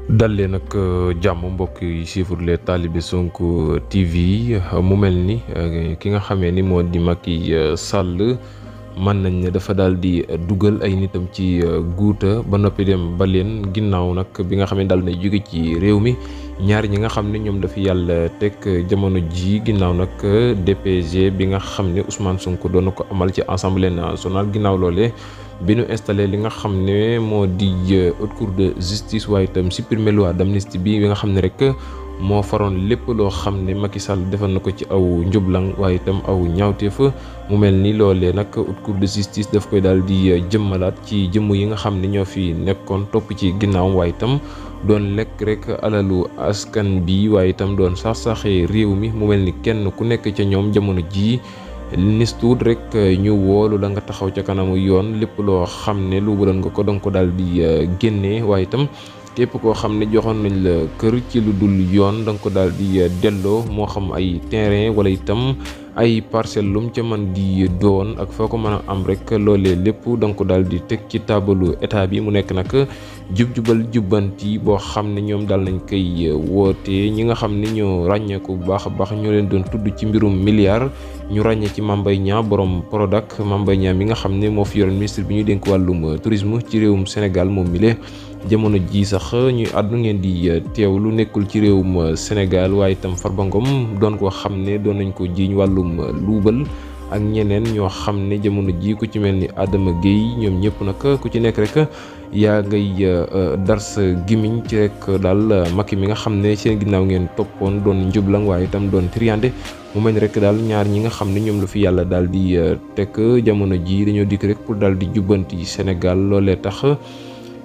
dal leen nag jàmm mbokk yi suivre les talibé Sonko TV mu mel ni ki nga xamee ni moo di Macky Sall mën nañ ne dafa daal di dugal ay nitam ci guuta ba noppi dem ba leen ginnaaw nag bi nga xam ne daal na jóge ci réew mi ñaar ñi nga xam ne ñoom dafa yàlla teg jamono ji ginnaaw nag DPG bi nga xam ne Ousmane Sonko doon na ko amal ci assemblée nationale ginnaaw loolee bi ñu installé li nga xam ne moo di haute cour de justice waaye itam supprimer loi d'amnistie bi nga xam ne rek moo faroon lépp loo xam ne Macky Sall defal na ko ci aw njublang waaye itam aw ñaawteef mu mel ni loolee nag haute cour de justice daf koy daal di jëmmalaat ci jëmm yi nga xam ne ñoo fi nekkoon topp ci ginnaawam waaye itam doon lekk rek alalu askan bi waaye itam doon sax-saxee réew mi mu mel ni kenn ku nekk ca ñoom jamono jii nis tuut rek ñu woolu la nga taxaw ca kanamu yoon lépp loo xam ne lu bëran nga ko danga ko daal di génnee waaye itam képp koo xam ne joxoon nañ la kër ci lu dul yoon danga ko daal di delloo moo xam ay terrain wala itam ay parcelle lum ca man di doon ak foo ko mën a am rek loolee lépp danga ko daal di teg ci taabalu état bi mu nekk nag jub-jubal jubbanti boo xam ne ñoom daal nañ koy woote ñi nga xam ne ñoo ràññeeku bu baax a baax ñoo leen doon tudd ci mbirum milliard ñu ràññee ci Mame Mbaye Niang borom Prodac Mame Mbaye Niang mi nga xam ne moo fi yoroon ministre bi ñu dénk wàllum tourisme ci réewum Sénégal moom mi lee jamono ji sax ñuy àddu ngeen di teewlu nekkul ci réewum Sénégal waaye itam Farba Ngom doon koo xam ne doon nañ ko jiiñ wàllum luubal ak ñeneen ñoo xam ne jamono ji ku ci mel ni Adama Gueye ñoom ñëpp nag ku ci nekk rek yaa ngay dar sa gimiñ ci rek daal Macky mi nga xam ne seen ginnaaw ngeen toppoon doon njublang waaye itam doon triande mu mel ni rek daal ñaar ñi nga xam ne ñoom la fi yàlla daal di teg jamono ji dañoo dikk rek pour daal di jubbanti Sénégal loolee tax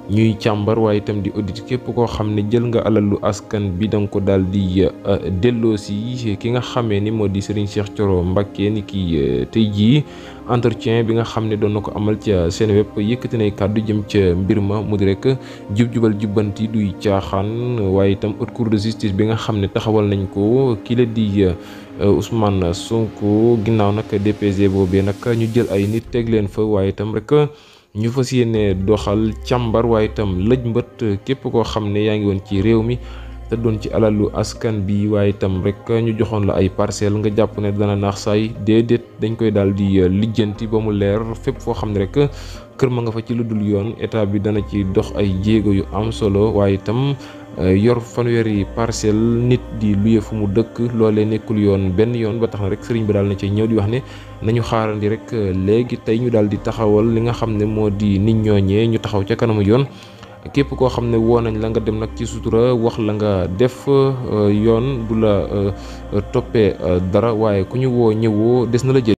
ñuy càmbar waaye itam di audit képp koo xam ne jël nga alalu askan bi danga ko daal di delloosi ki nga xamee ni moo di Serigne Cheikh Thioro Mbacké ni ki tey jii entretien bi nga xam ne doon na ko amal ca seen web yëkkati nay kàddu jëm ca mbir ma mu di rek jub-jubal jubbanti duy caaxaan waaye itam haute cour de justice bi nga xam ne taxawal nañ ko kii la di Ousmane Sonko ginnaaw nag DPG boobee nag ñu jël ay nit teg leen fa waaye itam rek ñu fas yéene doxal càmbar waaye itam lëj mbët képp koo xam ne yaa ngi woon ci réew mi te doon ci alalu askan bi waaye itam rek ñu joxoon la ay parcelle nga jàpp ne dana naax saay déedéet dañ koy daal di lijjanti ba mu leer fépp foo xam ne rek kër ma nga fa ci lu dul yoon état bi dana ci dox ay jéego yu am solo waaye itam yor fanweeri parcelle nit di luye fu mu dëkk loolee nekkul yoon benn yoon ba tax na rek sëriñ bi daal na ci ñëw di wax ne nañu xaarandi rek léegi tey ñu daal di taxawal li nga xam ne moo di nit ñooñee ñu taxaw ca kanamu yoon képp koo xam ne woo nañ la nga dem nag ci sutura wax la nga def yoon du la toppee dara waaye ku ñu woo ñëwoo des na la jël